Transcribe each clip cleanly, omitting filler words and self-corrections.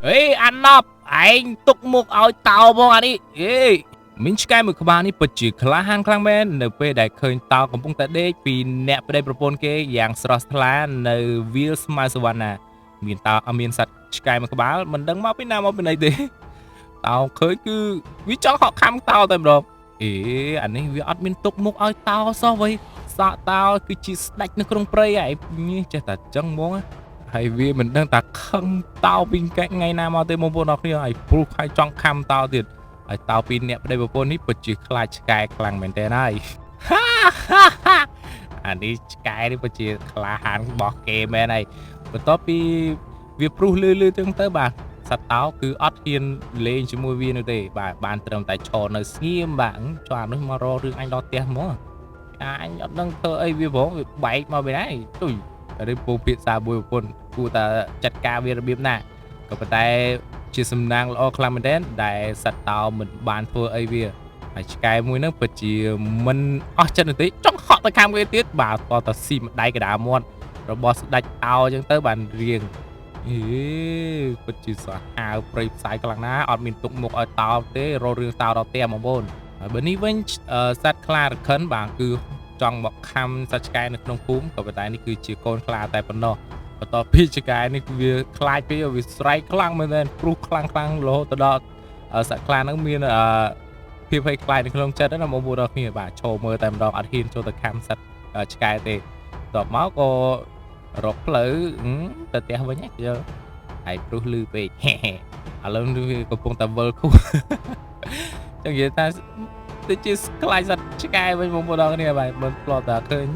អេអាណប់ឯងទុកមុខឲ្យតោហ្មងអានេះអេមានឆ្កែមួយក្បាលនេះពិតជាក្លាហានខ្លាំងមែននៅពេលដែលឃើញតោកំពុងតែដេកពីអ្នកប្តីប្រពន្ធគេយ៉ាងស្រស់ថ្លានៅវាលស្មៅសវណ្ណាមានតោមានសត្វឆ្កែមួយក្បាលមិនដឹងមកពីណាមកពីណីទេតោឃើញគឺវាចង់ហក់ខំតោតែម្ដងអេអានេះវាអត់មានទុកមុខឲ្យតោសោះវៃសក់តោគឺជាស្ដេចនៅក្នុងព្រៃឯងចេះតែចឹងហ្មង ហើយវាមិនដឹងថាខឹងតោពីថ្ងៃណាមកទេបងប្អូនអរគ្នាហើយព្រុសហើយចង់ខំតោទៀតហើយតោពីអ្នកប្តីប្រពន្ធនេះពិតជាខ្លាចឆ្កែខ្លាំងមែនទែនហើយ អានេះឆ្កែនេះពិតជាក្លាហានរបស់គេមែនហើយបន្ទាប់ពីវាព្រុសលឺលឺចឹងទៅបាទសត្វតោគឺអត់ហ៊ានលេងជាមួយវានោះទេបាទបានត្រឹមតែឈរនៅស្ងៀមបាទចុះអានោះមករករឿងអញដល់ផ្ទះហ្មងអញអត់ដឹងធ្វើអីវាផងវាបែកមកវិញហើយទុយ ឬពូភាសាមួយប្រពន្ធគួរតែចាត់ការវារបៀបណាក៏ប៉ុន្តែជាសំណាងល្អខ្លាំងមែនទែនដែលសត្វតោមិនបានធ្វើអីវាហើយឆ្កែមួយហ្នឹងពិតជាមិនអស់ចិត្តនោះទេចង់ហក់ទៅខាងវាទៀតបាទតតែស៊ីម្ដាយកដាមាត់របស់ស្ដេចតោអញ្ចឹងទៅបានរៀងអេពិតជាសាហាវព្រៃផ្សាយខ្លាំងណាស់អត់មានទុកមុខឲ្យតោទេរករឿងតោដល់ផ្ទះបងប្អូនហើយបើនេះវិញសត្វខ្លារខិនបាទគឺ ចង់មកខំសត្វឆ្កែនៅក្នុងភូមិក៏ប៉ុន្តែនេះគឺជាកូនខ្លាតែប៉ុណ្ណោះបន្ទាប់ពីឆ្កែនេះវាខ្លាចពេកវាស្រែកខ្លាំងមែនទែនព្រុសខ្លាំងខ្លាំងរហូតទៅដល់សត្វខ្លាហ្នឹងមានអឺភាពភ័យខ្លាចនៅក្នុងចិត្តណាបងប្អូនអរគ្នាបាទឈរមើលតែម្ដងអត់ហ៊ានចូលទៅខំសត្វឆ្កែទេបន្ទាប់មកក៏រកផ្លូវទៅផ្ទះវិញយល់ហើយព្រុសលឺពេក ឥឡូវនេះវាកំពុងតែវិលខួរ ចង់និយាយថា ទៅជាខ្លាចសត្វឆ្កែវិញបងប្អូនអរគ្នាបាទមិនធ្លាប់តែឃើញ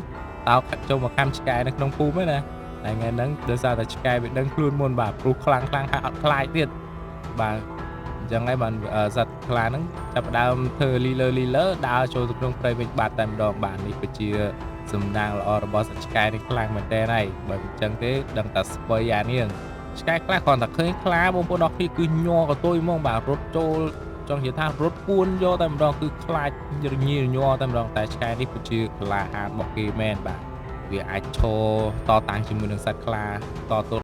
តោខាត់ចូលមកខាំឆ្កែនៅក្នុងភូមិទេណាតែថ្ងៃហ្នឹងដោយសារតែឆ្កែវាដឹងខ្លួនមុនបាទព្រុសខ្លាំងខ្លាំងហើយអត់ខ្លាចទៀតបាទអញ្ចឹងហើយបានសត្វខ្លាហ្នឹងចាប់ផ្ដើមធ្វើលីលើលីលើដើរចូលទៅក្នុងព្រៃវិញបាត់តែម្ដងបាទនេះគឺជាសំណាងល្អរបស់សត្វឆ្កែនេះខ្លាំងមែនតើហើយបើមិនអញ្ចឹងទេដឹងតែស្ពៃអានេះឆ្កែខ្លះគ្រាន់តែឃើញខ្លាបងប្អូនអរគ្នាគឺញ័រកតុយហ្មងបាទរត់ចូល ចង់និយាយថារត់ពួនយកតែម្ដងគឺខ្លាចរញីរញ័រតែម្ដងតែឆ្កែនេះពិតជាក្លាហានរបស់គេមែនបាទវាអាចឈរតតាំងជាមួយនឹងសត្វខ្លាតទល់